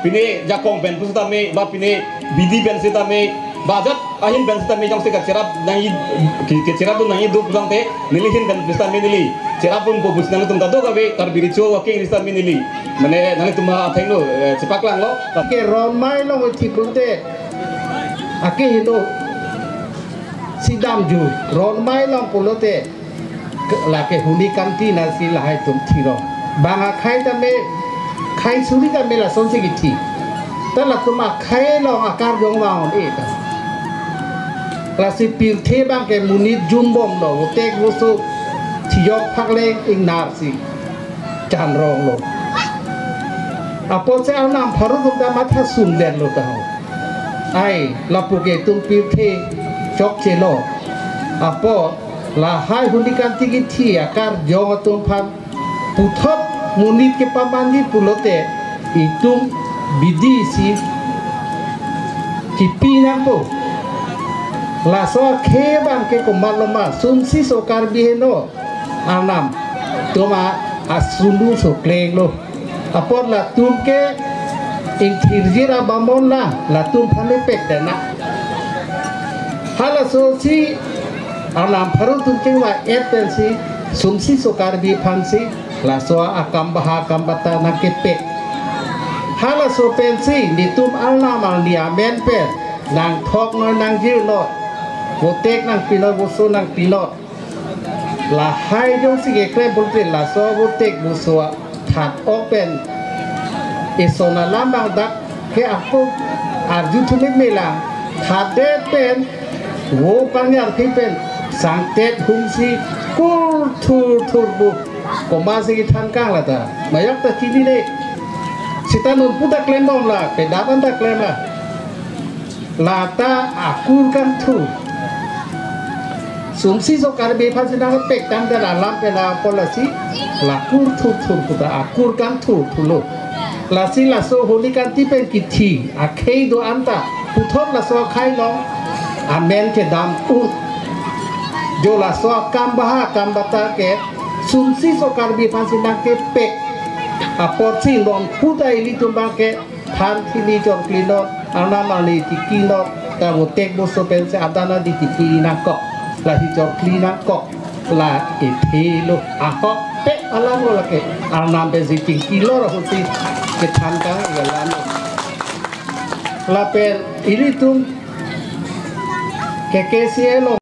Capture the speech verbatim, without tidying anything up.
Pine jakong pen pusitame, ba pine bidi pen sitame, ba ajat ahin pen sitame jongsi kacherap nangji, ke-, kacherap dun nangji do pulote, neli ahin pen pusitame neli cherap dunpo pusi nangtum kadokave Karbi Recho Aworking sitame neli, mane nangtum athengno, eh, chepaklanglo. Ke ronmai along ithi pulote, ake hino si damju, ronmai along pulote, ke-, lake huni kanti nasi lahai atum thiro. Bang akhai tame, khai suri tame lasonsi kithi. Ta latum akhai along akarjong vang-un-e ta. Lasi pirthe abangke monit jumbomlo, votek voso thijok phakleng ingnar si chanronglo. Apotsi Arnam pharo atum ta matha sumdetlo ta ho. Ai, lapu ke itum pirthe chokchelo. Apot lahai huni kanti kithi akarjong atum aphan puthot monit kepamanji pulote itum bidi si kipi nangpo. Laso akhei abangke komatlo ma, sumsi so Karbi heno, Arnam atum asunu so klenglo. Apot latum ke ingthirjir abamon la, latum aphan epek dana. Halaso si Arnam pharo atum chingva-et pensi, sumsi so Karbi aphansi, laso akam baha akam bata nangkepek. Halaso pensi, netum Arnam arni amen pen, nangthoknoi nangjirnoi, votek nangpinoi, voso nangpinoi. Lahai jongsi keklem pulote laso votek voso that-ok pen ison alam abang dak ke ako arjuthu meme lang, thatdet pen vo pangyarphi pen sangtet humsi kur thur thur pu. Komatsi kethan kang lata, majok ta chinine. Sita nonpu ta klembom la, kedap an ta klem la. Lata akur kangthur. Sumsi so Karbi aphansi nangpek tangte la alam pen apot lasi, la kur thur thur puta akur kangthur thurlo. Lasi laso huni kanti pen kithi akhei do-an ta puthot laso akhei along amen kedam-un. Jo laso akam baha akam bata ke sumsi so Karbi aphansi nangkepek apotsi nonpu ta ilitum abangke than thini chorkli non, Arnam arni tiki non, ta votek voso pensi adan adi tiki nangkok, lahi chorkli nangkok, la ethelo, ahokpet alamlo lake, Arnam pensi tiki lo ra husi kethan kang alamlo. Lapen ilitum K K C A along